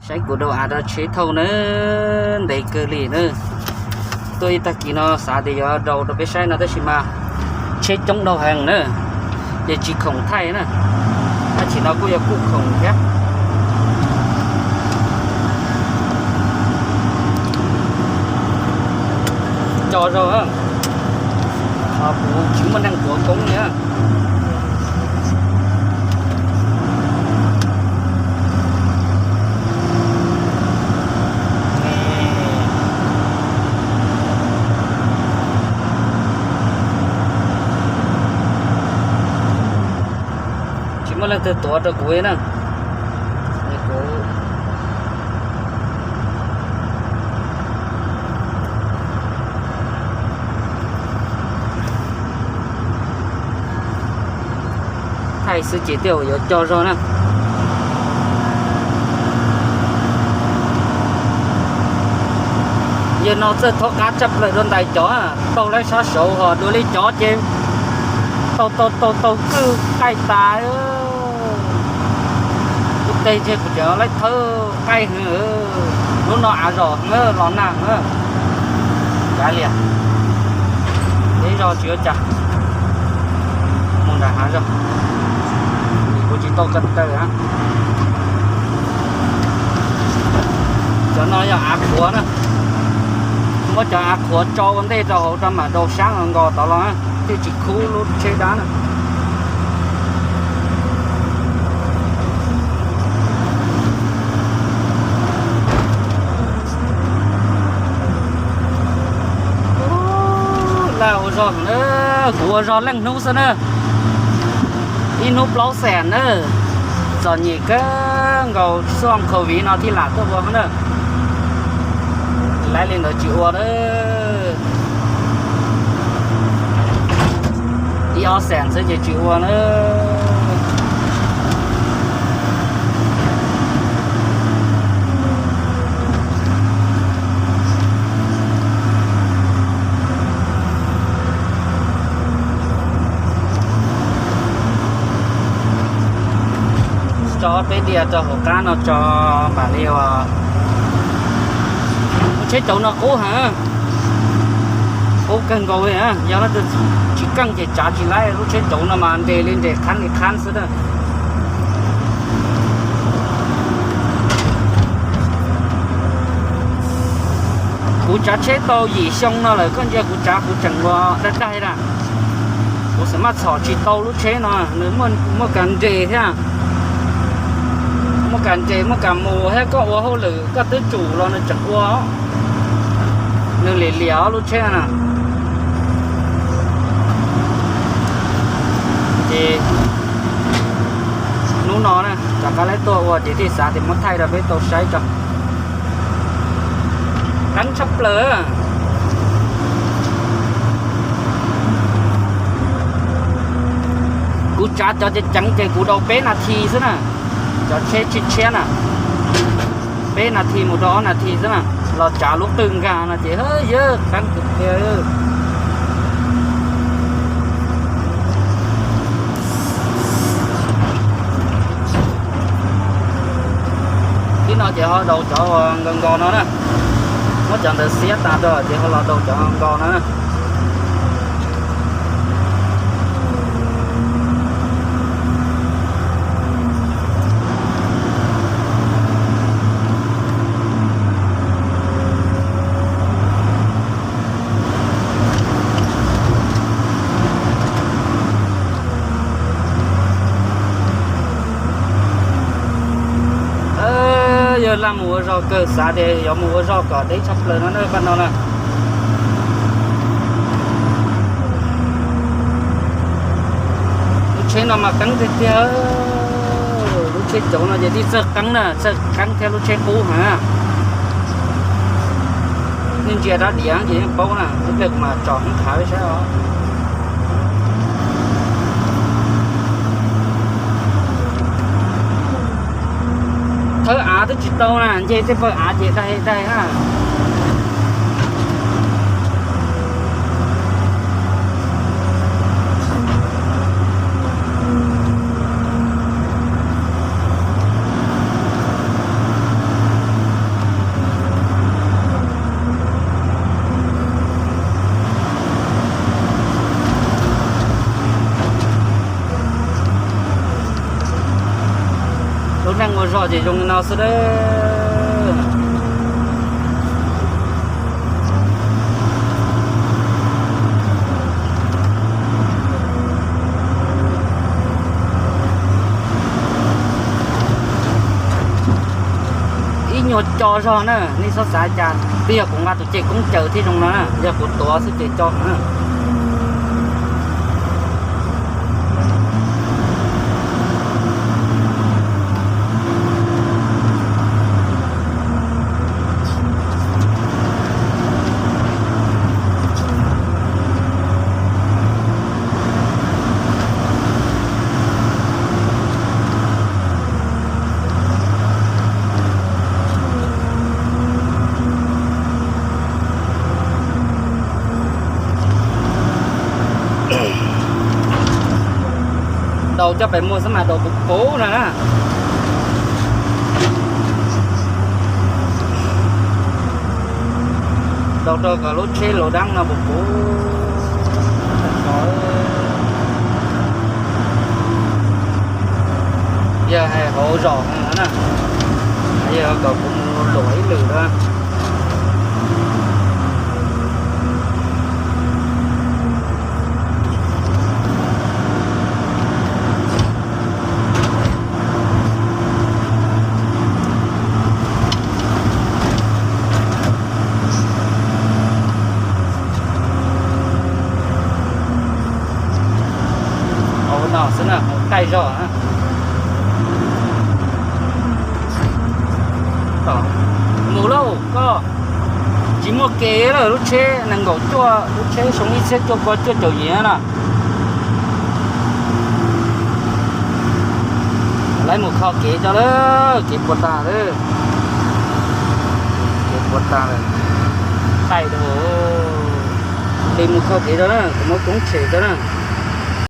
Saib kuv daus av rau tsheb thauj na, ntev kawg li na. Tuaj ib tag kis no xav tias yuav daus rau peb saib no tab sis mas tsheb coob dhau heev na, ces tsis khoom thaij na. Tab sis no kuj yog kuj khoom thiab. Co zog, qhov kuv tsis muaj neeg tuav koob li. Tsis muaj leej twg tuav rau kuv na. Kuv thaij xwb ces tej zaum yuav co zog na. Yawg no txawj thov qab tshaj plaws dua ntais cov, taug lawv sab saud ho dua li cov ces taug taug taug taug kwj qaij tas. Lub teg ntshe kuv cov laib thawb qaij heev. Lub no av zos heev los nag heev. Kav liam, ib zog tsis ua cas, mus nram hav zog, kuv tsis tau ko taw. Cov no yog av qhuav na, muab cov av qhuav tso ua ntej rau hauv rau mam daus sab nkos tod los thiaj tsis khub lub tsheb dab na. Laj ua zog na, kuv ua zog leej hnub xwb na, ib hnub plaub xees na, txom nyem kawg nkaus xyoo covid no thiaj lam tuaj ua na. Laiv li ntawd tsis ua na, ib ob xees xwb ces tsis ua na. Tso peb diav rau hauv qab no tso mam li ua. Lub tsheb cauv no qub heev, qub kawg nkaus li. Yog leej twg tsis keej ces tsav tsis laib. Lub tsheb cauv no mas nres li nres qhab li qhab xwb na. Kuv tsav tsheb tau yim xyoo no lawm, koj ntsia kuv tsav kuv tseem ua daig daig na. Kuv xam maj txhom tsis tau lub tsheb no, nws muaj kas nres thiab, muaj kas nres muaj kas mus thiab, koj ua hauj lwm koj twb tsum los nws tseem ua, nws liam liam lub tsheb na. Ces hnub no na rov qab lawv tuaj ua ces thiaj xav tias muab thaij rau peb tau saib tso. Qeeb tshaj plaws. Kuv tsav cov ceev ceev ces kuv daus peb nas this xwb na. Cov tsheb tshiab tshiab na, peb nas this mus rau ob nas this xwb na, los tsav lub qwj nkag no ces yawg qeeb tiag tiag. Ib no ces ho daus cov uas nkaus nkaus no na, muab cov ntawd xiab tas rau ces ho los daus cov nkaus no na. Yog laj mus ua zog kawg, xav tias yuav mus ua zog kom deb tshaj plaws no na pab no na. Lub tsheb no mas qeeb tiag tiag. Lub tsheb cauv no ces tib txawj qeeb na, txawj qeeb thiab lub tsheb qub heev. Nej ntsia rab diav ces yeej paub na, ib pliag kuv mam tsom hoob khav peb saib os. Thawb av twb tsis tau na, nce tej pawg av ces daig daig na. Ces zoo li no xwb dab. Ib nyuag co zog na, nej txhob xav cas, twb yog kuv nqa tus ceg koob caws thiaj zoo no na, yog kuv tuav xwb ces co na. Daus coj pem muag xwb mas daus puv puv no na. Daus rau kom lub tsheb los dab no puv puv. Yog hais hauv zos no na, yog kom kuv mus luam ib lwm na. Hauv no xwb na, hauv qaij zog na. Mus lauj koj. Tsis muaj kev lawm, lub tsheb nees nkaum cuaj, lub tsheb xyoo ib txhiab cuaj pua cuaj caum yim na. Lawv mus kho kev tso lawm, kev puas tag lawm. Kev puas tag lawm. Qaij dhau. Li mus kho kev tso na, kuv muab koob tshem tso na.